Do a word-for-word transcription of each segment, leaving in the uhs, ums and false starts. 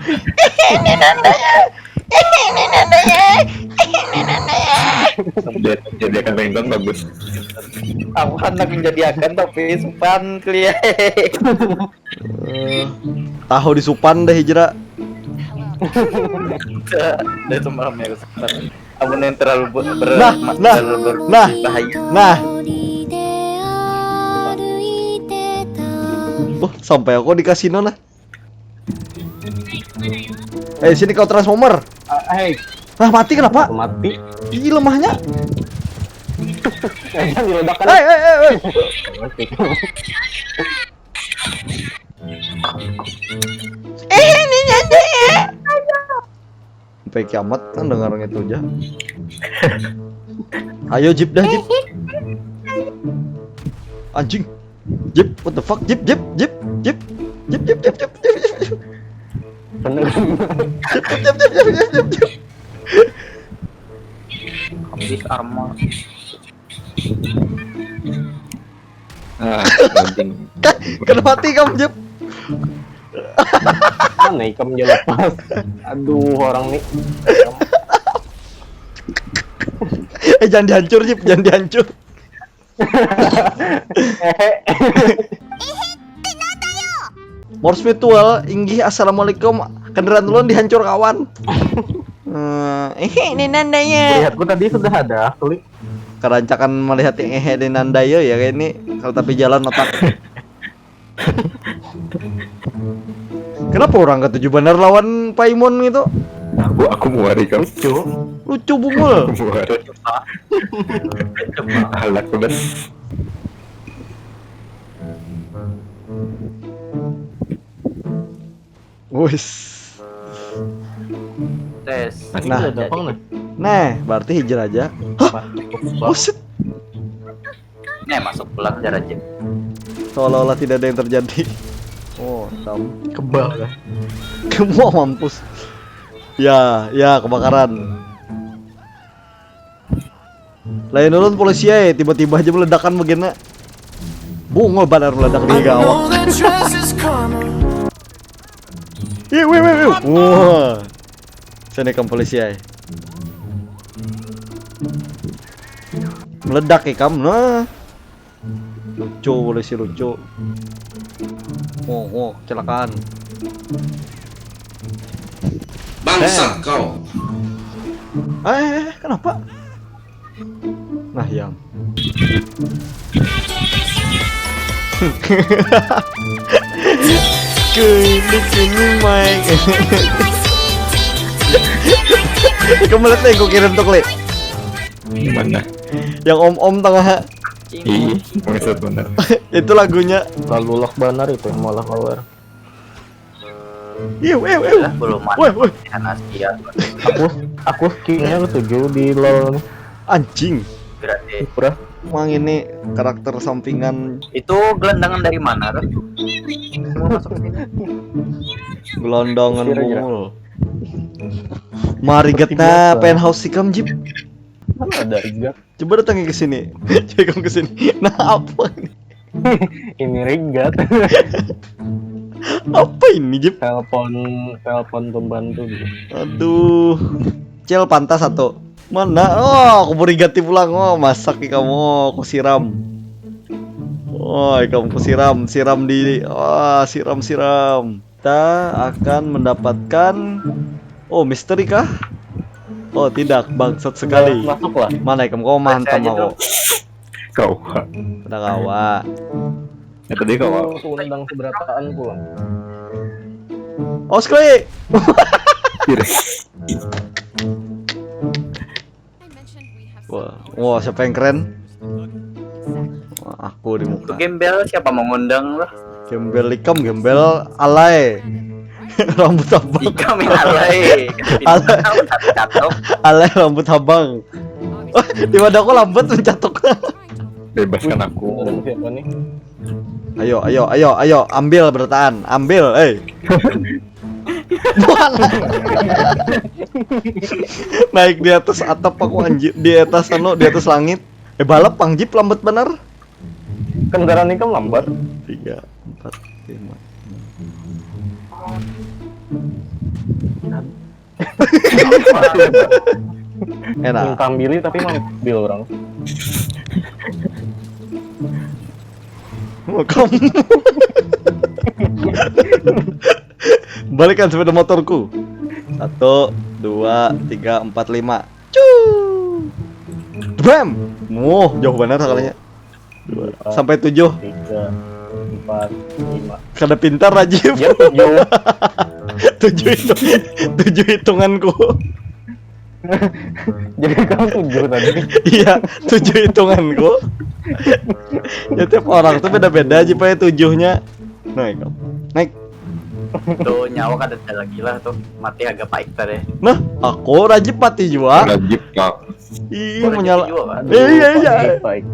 Ini nanda ya. Ini nanda ya. Ini nanda ya. Jadi, jadi akan ringtone bagus. Aku hendak menjadikan tapi supan kuliah. Tahu di supan dah hijrah. Dari semalam ya supan. Amun yang terlalu ber, ber, Nah, ma- nah, terlalu ber, nah. bahaya. Nah. Wah, sampai aku di kasino nah. Eh, sini kau transformer. Ah, Hei, Nah, mati kenapa? aku mati. Ih, lemahnya. Eh, jangan diledakkan. Hei, hei, hei, hei. Mati. Eh, ini nanda ya. Sampai kiamat kan dengar itu aja. Ayo Jeep dah Jeep. Anjing. Jeep, what the fuck? Jeep, Jeep, Jeep, Jeep. Jeep, Jeep, Jeep, Jeep, Jeep, Jeep. Bener. Jeep, Jeep, Jeep, Jeep, Jeep, Jeep. Habis armor. Ah, penting. Kena mati kamu Jeep. Mana ikam jalan pas? Aduh, orang nih. Eh, jangan dihancur Jeep, jangan dihancur. Hehe. Morse virtual, inggih assalamualaikum. Kendaraan ulun dihancur kawan. Eh, eh, ini nanda ya. Lihatku tadi sudah ada klik. Kerancakan melihat yang ehe di nanda ya, ya kayak ini. Kalau tapi jalan otak. Kenapa orang ketujuh benar lawan Paimon gitu? Aku aku muari kau. Lucu. Lucu bungul. Aku muari. Halak udah. Wis. Tes. Masih Nah. ada Ada apa nih? Nah, berarti hijrah aja. Hah? Buset. Nih masuk pulang aja aja. Seolah-olah tidak ada yang terjadi. Oh, tam. Kebal ya. Kamu mampus. Ya, ya kebakaran. Lain ulun polisi ya, tiba-tiba aja meledakan begini. Bungul banar meledak di gawak. Ih, wih, wih, wih. Wah. Sini kam polisi ya. Meledak ikam nah. Lucu polisi lucu. Oh, oh, kecelakaan. Bangsat kau. Eh, eh, eh, kenapa? Nah, yang. Kini kini Mike. Kamu lihat yang gue kirim tuh klik. Mana? Yang om-om tengah. Ih, maksud bener. Itu lagunya. Lalu lock banner itu yang malah keluar. Iu, iu, iu. Lah belum ada Weh, weh. Asia. Aku aku skillnya ketujuh di LoL nih. Anjing. Gratis. Murah. Mang ini karakter sampingan Itu gelandangan dari mana tuh? Mau masuk sini. gelondongan Usir aja. Bungul. Mari getna penthouse ikam Jip. Mana ada Rigat? Coba datang ke sini. Cek ke sini. Nah, apa ini? Ini Rigat. Apa ini, Jip? Telepon telepon pembantu gitu. Aduh. Cel pantas satu. Mana? Oh, aku berigati pulang. Oh, masak nih kamu. Aku siram. Oh, kamu aku siram, siram di. Oh, siram, siram. Kita akan mendapatkan. Oh, misteri kah? Oh, tidak, bangsat sekali. Masuk lah. Mana kamu? Kau mantap aja aku. Kau. Udah kawa. Ya tadi kau. Aku undang seberataan pulang. Oh, sekali. Wah, wah, siapa yang keren? Wah, aku di Untuk muka. Gembel siapa mau ngundang lah? Gembel ikam, gembel alay. Rambut abang. Ikam yang alay. Alay. Ikam catok. Alay rambut abang. Wah, di wadah aku lambat mencatuk. Bebaskan aku. Undang siapa nih? Ayo, ayo, ayo, ayo, ambil berataan, ambil, eh. Buang. Naik di atas atap aku anjir, di atas anu, di atas langit. Eh, balap pang Jip lambat benar. Kendaraan ini kan lambat. Tiga, empat, lima. Enak. Minta ambil tapi mau ambil orang. Mau kamu. Balikan sepeda motorku. Satu, dua, tiga, empat, lima. Cu. Bam. Wah, jauh banget kalinya. Dua. Sampai tujuh. Tiga, empat, lima. Kada pintar, Rajif. Dia tujuh. Tujuh itu, tujuh hitunganku. Jadi kamu tujuh tadi. Iya, tujuh hitunganku. Ya, tiap orang tuh beda-beda aja, Pak, ya, tujuhnya. Naik, naik. Tuh, nyawa kada ada lagi lah tuh. Mati agak pahit tadi. Nah, aku, Rajif mati juga. Rajif, Kak. Ih, Orang menyala. jadi juga, kan? Eh, iya, iya. Baik.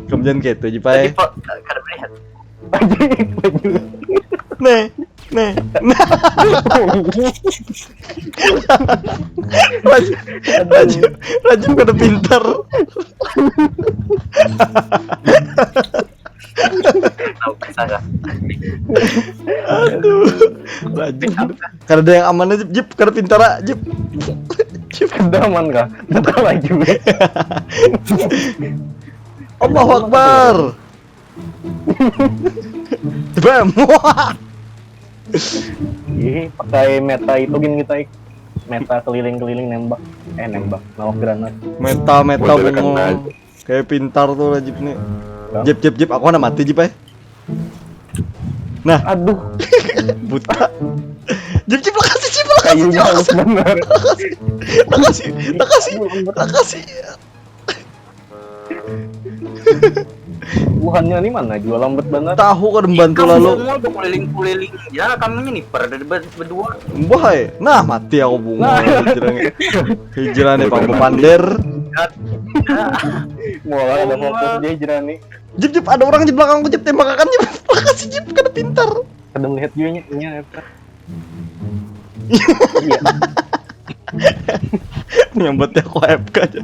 Kemudian kayak itu aja, Pak. Jadi kok kada melihat. Nih, nih. Rajif, Rajif, Rajif kada pintar. Tahu kisah nggak? Aduh. Rajif. Kada ada yang aman aja, Jip, kada pintar, ah, Jip. Jip. Kada aman kah? Buka laju. Allahu Akbar. Bam. Ih, pakai meta itu gin kita, Ik. Meta keliling-keliling nembak. Eh, nembak, nawak granat. Meta, meta Model bengong. kenal. Kayak pintar tuh, Rajif nih. Hah? Jip, Jip, Jip, aku anak mati, Jip, eh. Nah, Aduh, buta. Jip, Jip, makasih, Jip, makasih, kayunya halus Jip, bener. makasih, makasih, makasih. Buhannya ini mana? Jual lambat bener. Tahu kok membantu Kamu lalu. Semua berkeliling-keliling. Ya, kamunya nih pada ber- berdua. Wahai, nah, mati aku bunga. Hijrah nih. Hijrah nih, Pak Pandir. Mau lah, ada fokus dia jerani. Jip, Jip, ada orang di belakangku, Jip, tembakakan, Jip. Makasih, Jip, kada pintar. Kada melihat juga nya, nya apa? Nyambatnya aku A F K aja.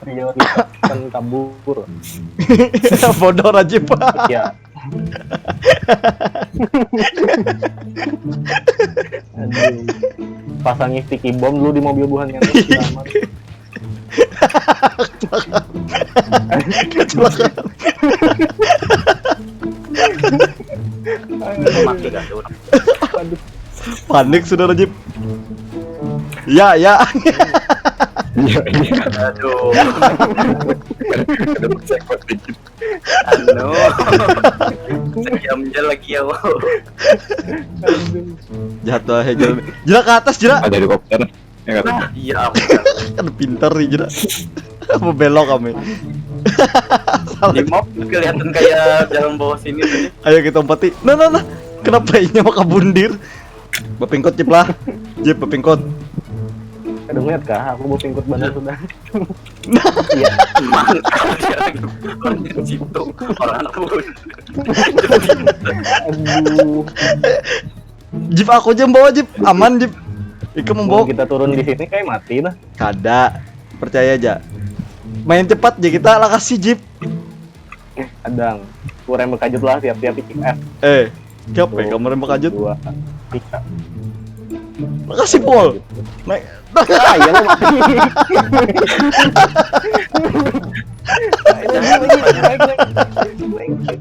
Prioritas kan kabur. Bodoh, Rajif. Ya. Aduh. Pasangi sticky bomb dulu di mobil buhannya. Aman. Kecelakaan. Mati gak tuh? Aduh. Panik sudah, Rajif. Ya, ya. Iya, iya. Aduh. Ada sekot dikit. Anu. Sejam aja lagi ya, wow. Jatuh, eh, jalan. Jera ke atas, Jera. Ada helikopter. Ya, kata. Iya, ampun. Kan pintar nih, Jera. Mau belok kami. Di map kelihatan kayak jalan bawah sini tadi. Ayo kita umpati. Nah, nah, nah. Kenapa ini mau kabundir? Bapingkot, Jip lah. Jip, bapingkot. Kada ngeliat kah? Aku mau pingkut banar sudah. Mantap. Orang di situ. Orang pun. Aduh. Jip, aku aja yang bawa, Jip. Aman, Jip. Ikam Mau membawa. kita turun di sini kayak mati dah. Kada. Percaya aja. Main cepat aja kita, lakasi, Jip. Adang. Kurang berkajut lah, siap-siap, pick up. Eh, siapa ya kamu yang berkajut? Dua, tiga. Makasih, Pol. Naik. Ah, iya lo mati. Ayo, lagi, lagi, lagi.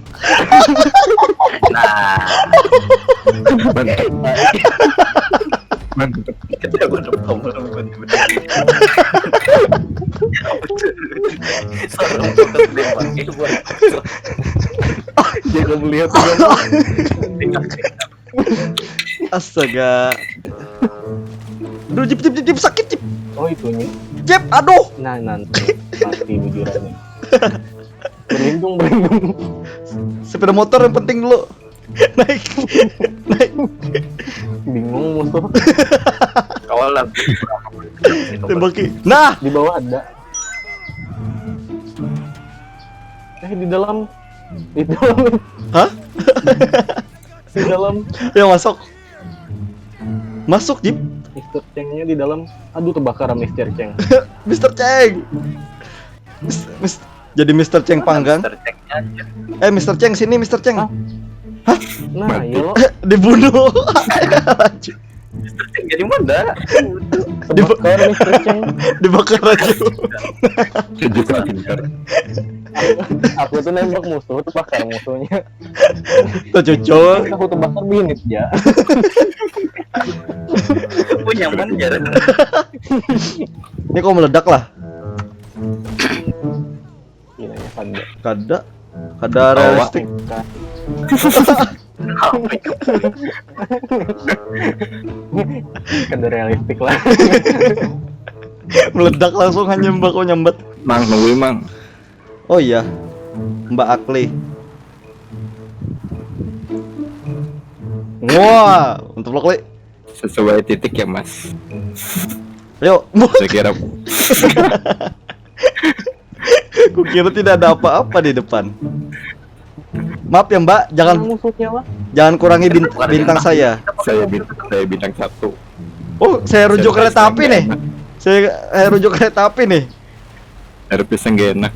Nah, Mantap. Mantap. kita udah ngomong bener-bener. Seorang fokus nembak itu buat Jago melihat. Astaga. Aduh, Jip, Jip, Jip, Jip, sakit, Jip. Oh, itunya. Jip, aduh. Nah, nanti mati bujurannya. Berlindung, berlindung. Sepeda motor yang penting dulu. Naik. Naik. Bingung musuh. Kawal lah. Tembaki. Nah, Di bawah ada. Eh, di dalam. Di dalam. hah? Di dalam. Ya, masuk. Masuk, Jip. Mister Cheng-nya di dalam. Aduh, terbakar Mister Cheng. Mister Cheng. Mis- mis- jadi Mister Cheng panggang. Mister Cheng-nya aja. Eh, Mister Cheng, sini, Mister Cheng. Hah? Nah, iya lo. Dibunuh. Jadi mana? Dibakar, Mister Cheng. Dibakar aja. Sejuk lah pintar. Aku tuh nembak musuh, tuh bakar musuhnya. Tuh cucul. Aku tuh bakar binit ya. Aku nyaman jalan. Ini kok meledak lah? Gila ya, kada. Kada. Kada realistik. Kada realistik lah. Meledak langsung hanya mbak kok nyambat. Mang, nungguin mang. Oh iya. Mbak Akli. Wah, untuk lo Kli. Sesuai titik ya mas. Yuk. Saya kira Kukira tidak ada apa-apa di depan. Maaf ya Mbak, jangan Musuhnya lah. jangan kurangi bint- bintang saya. Saya bintang, saya bintang satu. Oh, saya rujuk kereta api nih. Saya, saya rujuk kereta api nih. Ada pisang gak enak.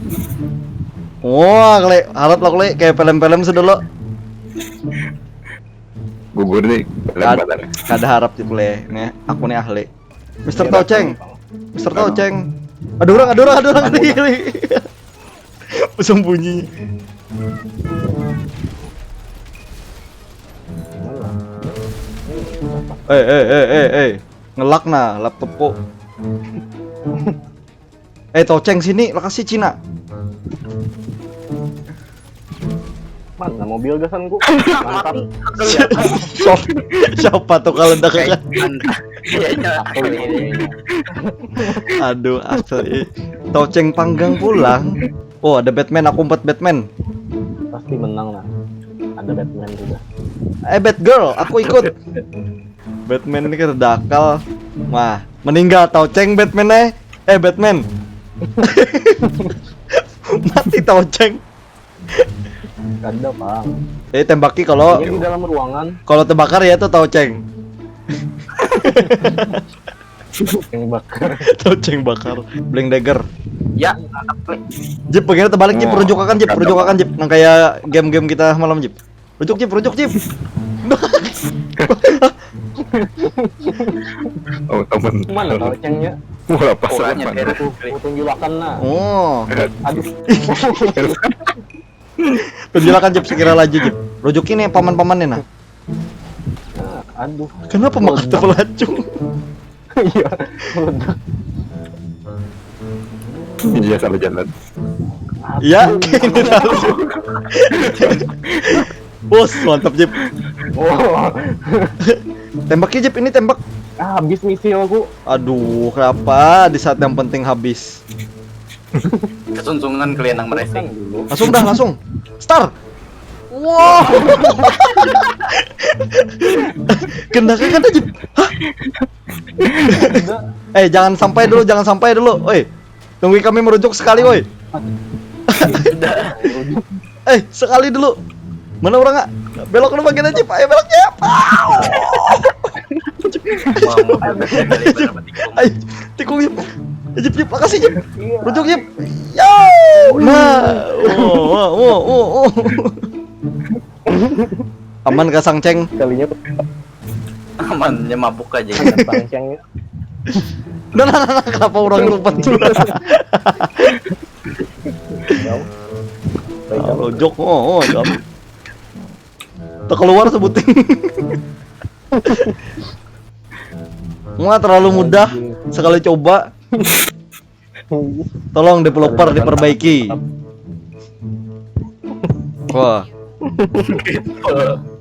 Wah, Kli, harap lah Kli, kayak film-film sedulu. Gugur nih. Kad- kada harap sih Kli. Nih, aku nih ahli. Mister Toceng. Mister Toceng. Ada orang, ada orang, ada orang. Sembunyi. Eh, eh, eh, eh, eh. Ngelak nah laptopku. Eh, Toceng sini, lokasi Cina. Mana mobil gasanku? Mantap. Siapa, siapa tuh kalau dekat? Kayaknya. Aduh, asli. Toceng panggang pulang. Oh, ada Batman, aku empat Batman. Pasti menang lah. Ada Batman juga. Eh, Batgirl, aku ikut. Batman ini kada dakal. Wah, meninggal Toceng Batman eh. Eh, Batman. Mati Toceng. Kada, Bang. Eh, tembaki kalau Dia di dalam ruangan kalau terbakar ya tuh Toceng. Yang bakar. Toceng bakar. Bling dagger. Ya, mantap Kli. Jip, pengen terbalik Jip, Oh, rujukakan Jip, mantap, rujukakan Jip. Nang kayak game-game kita malam Jip. Rujuk Jip, rujuk Jip. Oh temen. Mana Tocengnya? Wah pas Pokoknya lepas. terus. Aku tunjulakan nah. Oh, Aduh. tunjulakan Jip, sekira laju Jip. Rujukin nih paman-pamannya nah. Aduh. Kenapa makan tepelacung? Iya. Meledak. Iya salah jalan. Ya, ini tahu. Bos, mantap Jip. Oh. Tembaknya Jip, ini tembak. Ah, habis misil aku. Aduh, kenapa di saat yang penting habis? Kesunsungan kalian yang meracing. Dulu. Langsung dah, langsung. Star. Wow. Kena kan Jip. Hah? Eh, jangan sampai dulu, jangan sampai dulu. Oi. Tunggu kami merujuk sekali, woi. Eh, sekali dulu. Mana orang ah? Belok dulu bagian aja, Pak. Ayo belok ya. Ayo, tikung Jip. Jip, Jip, makasih Jip. Rujuk Jip. Yo. Nah. Oh, oh, oh, oh, oh. Aman kah Sangceng? Kalinya Amannya mabuk aja. Bangceng. Nah, nah, nah, nah, kenapa orang lupa tuh? Lojok, oh, oh, jam. Tak keluar sebutin. Wah, terlalu mudah. Sekali coba. Tolong developer diperbaiki. Wah.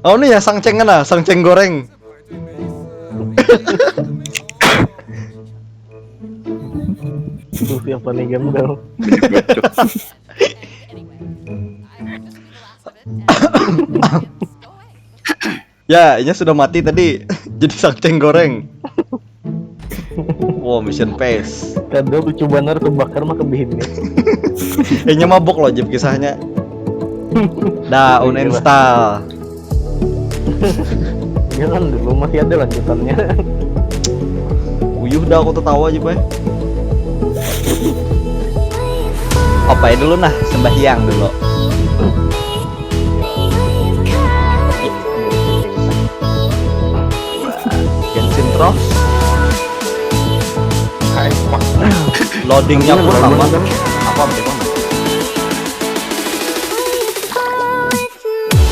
Oh, ini ya Sangceng kan ah, Sangceng goreng. Itu siapa nih game tau? Ya, inya sudah mati tadi. Jadi Sangceng goreng. Wow, mission pass. Kada lucu banar tuh bakar mah kebihini. Inya mabuk loh Jip kisahnya. Dah, uninstall. Jangan dulu, masih ada lanjutannya. Uyuh dah aku tertawa aja, Pak. Apa ya dulu nah, sembahyang dulu. Genshin Toh, loadingnya pun lama. Apa update?